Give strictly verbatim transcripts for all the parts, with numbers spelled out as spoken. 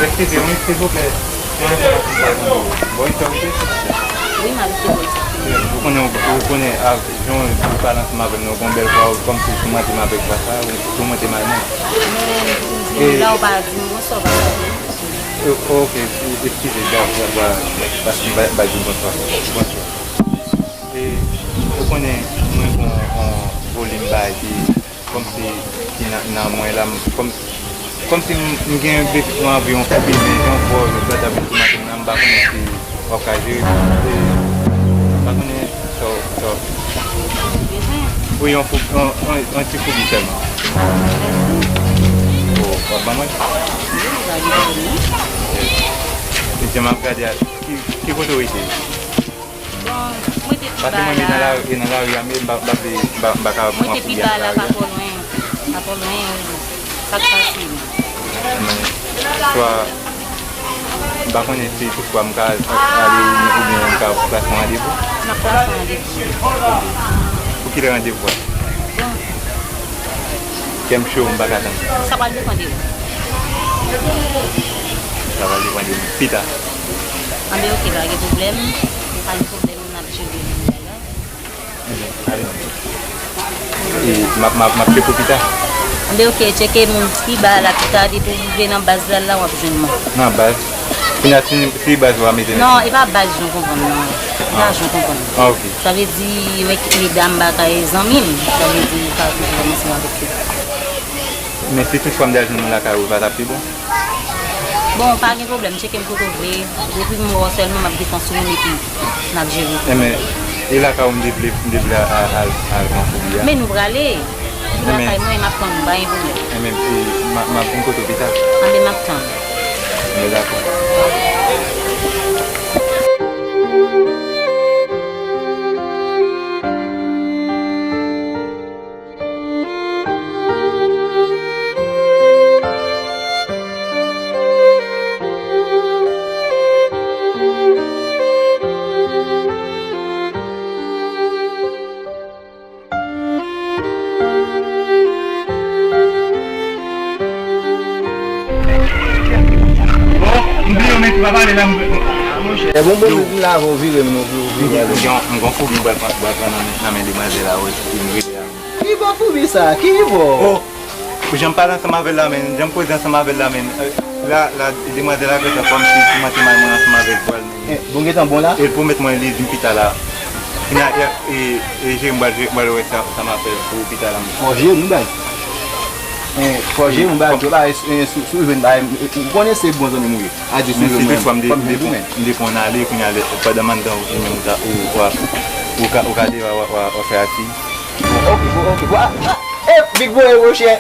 Eskize m wi, silvouplè. Yon enfòmasyon m ta renmen. Bò isit ou te? Wi, m abite bò isit. Ou konnen, ou konnen, a, jan w pale ansanm avè m nan, ou gen yon bèl vwa, ou kòmsi w toumante m avèk vwa sa, ou toumante m al menm. Men, m di w la, ou pa di m bonswa, ou pa salye m. O-, ok, eskize, da, da, da, paske m pa, pa di w bonswa. Bonswa. E, ou konnen, mwen gen yon, yon volim bagay ki, kòmsi, ki nan, nan mwen la, m, kòm, kòmsi m, m gen bezwen, mwen anvi yon foubi, men jan w wè w, yo gade avèk ti maten nan, m pa konnen si w ap ka jere, e, m pa konnen sa w, sa w. Wi, yon fou-, yon, yon, yon ti foubi sèlman. O, w ap ban mwen? E, e jan m ap gade a, ki, ki kote w rete? Bon, mwen te pi ba la. Paske mwen nan la, e nan lari a, men m pa, m pa vle, m pa, m pa ka pran foubi a nan lari a. Mwen te pi ba la, pa twò lwen. Pa twò lwen, wi. Sa k fasil. Men, swa, m pa konnen si toutfwa m ka ale oubyen m ka plase yon randevou. M ap plase yon randevou. Pou kilè randevou a? Bon. Kè m cho, m pa ka tann. Sa pral depann de ou. Sa pral depann de ou. Pita. Anben, oke, pa gen pwoblèm. Pa gen pwoblèm, n ap jere bagay la. Mhm. E m ap, m ap, m ap tcheke w pita. Anben, oke, tcheke m pi ba la pita, depi w rive nan baz la, la w ap jwenn mwen. Nan baz? Kounye a, si, si baz ou a mete men. Non, e pa baz jan w konprann, non. E pa jan w konprann. Ah, ok. Sa vle di, mwen ki medam bagay zanmi m. Sa vle di, sa toujou ansanm avèk yo. Men si toutfwa m ta jwenn ou lakay ou, pa t ap pi bon? Bon, pa gen pwoblèm, tcheke m kote w vle. Depi m wè w sèlman, m ap defann sou moun epi n ap jere. Enben, e lakay ou m te vle, m te vle al, al, al pran foubi a? Men nou prale. Nou lakay mwen, m ap tann ou, pa gen pwoblèm. Enben, e, m a, m ap vin kote w pita. Anben, m ap tann. Enben, dakò. Bon, m bliye yon mèt pa pale la, m... E bon, bon, m lave w vire m non pou w vire ale. M gen, m gen yon foubi m pral pran, pral pran nan men, nan men demwazèl la, wi, ki m rele a. Ki bò foubi sa? Ki bò? Oh! Jan m pale ansanm avè l la, men, jan m koze ansanm avè l la, men, euh, la, la, demwazèl la gentan kòmsi toumante m al mwen ansanm avèk vwa l, men. Eh, bon, gentan bon la? E l pwomèt mwen li di m pita la. Kounye a, e, e, e, jere m pral, m pral wè sa, sa m ap fè pou pita la, men. Fò jere m bay. Eh, fò jere m bay, tou la, eh, sou, sou jwenn bay, eh, ou konnen se bon zanmi m ou ye. A di sou jwenn mwen, kòm jwenn ou menm. M te pran ale, kounye a, pandan m anndan, ou menm, ou ta, ou, ou ap, ou ka, ou ka leve, w a, w a, w a fè asì. Ok, bon, ok, bon, ah, ah, eh, Big Boy, monchè.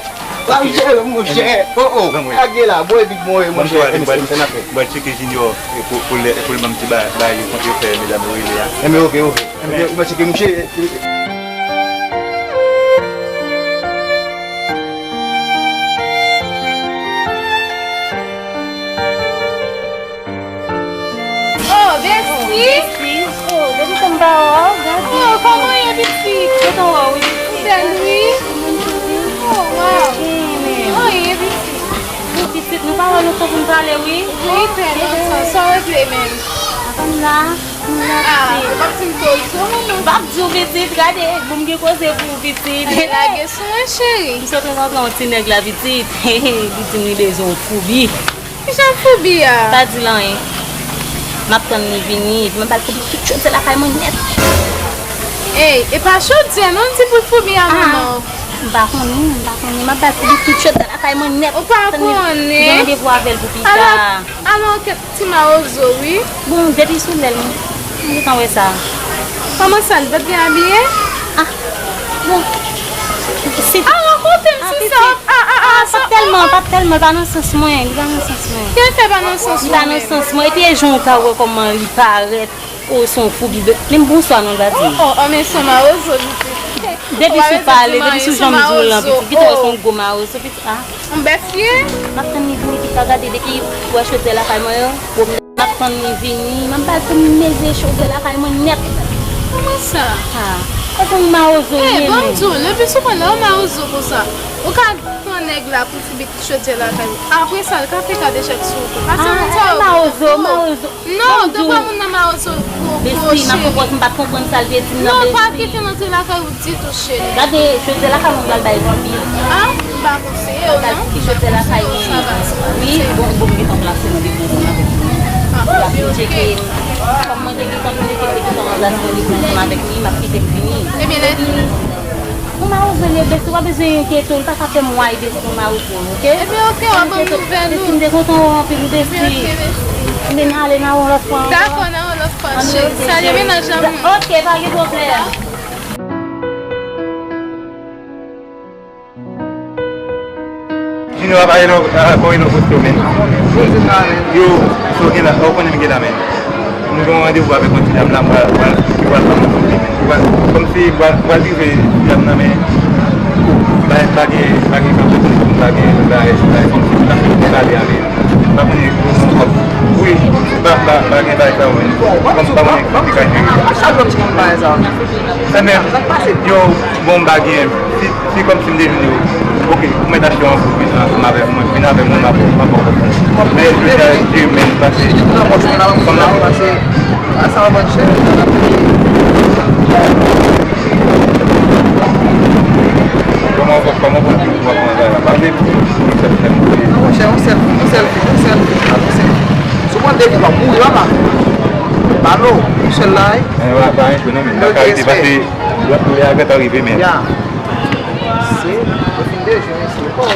Pa jere, monchè. Oh, oh. Lage la, boy, Big Boy, monchè. M, m, m, m, m, m, tcheke Junior, e pou, pou lè, pou l ban m ti ba, ba, yo, yo fè medam yo rele a. Enben, ok, ok. Enben, m tcheke, monchè. Oh, Besti! Oh, Besti! Oh, depi tan m pa wè w, gade. Oh, kòman w ye, pitit? Gentan wè w, wi, pitit. Ou bèl, wi. Oh, wow. Genyen. Oh, ye, pitit. Bon, pitit, nou pa wè lontan pou n pale, wi. Wi, trè lontan. Sa w regle menm? Atann la, nou la, pitit. Ah, ou p ap di m koze, manman. M p ap di w, pitit, gade, bon, m gen koze pou ou, pitit. Lage sou mwen, cheri. M sot rankontre yon ti nèg la, pitit. Li di m li bezwen yon foubi. Kijan foubi a? Pa di l anyen. M ap tann li vini, epi m ap ba l foubi tout chodyè lakay mwen nèt. Ey, e pa chodyè non, di pou l foubi a, manman. M pa konnen, m pa konnen. M ap ba l foubi tout chodyè lakay mwen nèt. Ou pa konnen? M gen randevou avè l pou pita. Alò, alò, kèt ti mawozo, wi. Bon, depi sou lè l, m gentan wè sa. Kòman sa, li pa t byen abiye? Ah, bon. Si. Ah, rakonte m sou sa. Ah, ah, ah, ah, pa tèlman, pa tèlman, li pa nan sans mwen, li pa nan sans mwen. Ki fè pa nan sans mwen menm? Li pa nan sans mwen, epi e jan w ka wè kòman li parèt, o, se yon foubi, menm bonswa non, li pa di. Oh, oh, oh, men se yon mawozo, pitit. Depi sou pale, depi sou jan m di w lan, pitit, kite wè se yon gwo mawozo, pitit, ah. Yon bèf ye? M ap tann li vini pita, gade, depi w wè chodyè lakay mwen yo, m ap tann li vini, m ap ba l pou m meze chodyè lakay mwen nèt. Kòman sa? Ah. Ou konn mawozo ye menm. Bon, di w, lepi sou mwen, lè w mawozo konsa, ou ka pran nèg la pou foubi chodyè lakay ou. Apre sa, l ka fè kadejak sou ou tou. Pase moun sa yo. Mawozo, mawozo. Non, ou te pran moun nan mawozo gwo, gwo cheri. Besti, m ap konprann, m pa t konprann sa l te di m nan, besti. Non, pa kite l antre lakay ou ditou, cheri. Gade, chodyè lakay mwen pral bay zanmi. Ah, m pa konseye w, non. Ki chodyè lakay li. Wi, bon, bon, m gentan plase nan depo ansanm avèk li. L ap tcheke m. Kòm mwen te gentan, mwen te gentan ranplase nan depo ansanm avèk li, m ap kite m vini. Ebyen, lè Yon mawozo l ye, besti, w pa bezwen enkyete w, li pa ka fè m wè besti, yon mawozo l, oke? Ebyen, oke, w ap ban m nouvèl ou. Besti, m te kontan wè w anpil, wi, besti. Ebyen, oke, besti. Ebyen, n ale, n a wè w lòt fwa ankò. Dakò, n a wè w lòt fwa, cheri. Salye mennaj la pou mwen. Oke, pa gen pwoblèm. Junior ap ale nan, a, kòre nan poste w, men. Yo, so gen la, ou konnen m gen la, men. Nou gen yon randevou avèk yon ti dam la, m pral, pral, li pral ban mwen kòb li, men. Li pral, kòmsi, li pral, li pral rive ti dam nan, men. Pa, pa gen, pa gen kanpe pou li, pa gen, pa, pa, kòmsi, li pa fè pale a, men. M pa konnen, wi, pa, pa, pa gen bagay sa yo, men. Kòm pa konnen ki ka gen. Sa k ap di kòm bagay sa yo? Sa k pase? Yo, bon, m pa gen. Si, si kòmsi m te vin yo, oke, ou mèt achte yon gwo prizon ansanm avèk mwen, vin avè mwen, m ap, m ap ba w kòb. Men, jodi a, Jermaine pase. Kòm nan pase, a sa w vann chè. Kòman, kòman w konn di w ap pran bagay la? Pa vle pou, pou sèl fè m. Monchè, yon sèl, yon sèl fi, yon sèl fi, yon sèl fi. Si w pran de fi, w ap mouri papa. Balo, yon sèl la, wi. Men w ap ba yon jwe non, men. Lè w ka rete pase. Lòt lè a gentan rive, men. Ya. Se, yo fin deje, men se kò.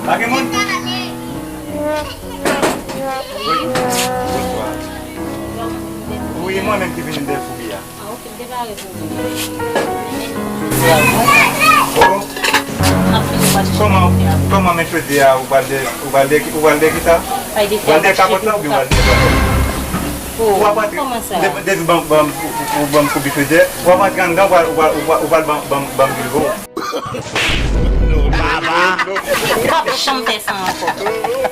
Pa gen moun? Wi. Wi, mwen menm ki vini dèyè foubi a. Ah, ok, m te pare pou ou. Oh. Kòman, kòman men chodyè a, ou pral de, ou pral de, ou pral de ki sa? Ou pral de kapòt la oubyen ou pral de kapòt? Ou ap antre, depi, depi ban, ban, ou, ou ban m foubi chodyè, ou ap antre anndan, ou pral, ou pral, ou pral, ou pral ban, ban, ban m rive w. Baba. P ap janm fè sa ankò.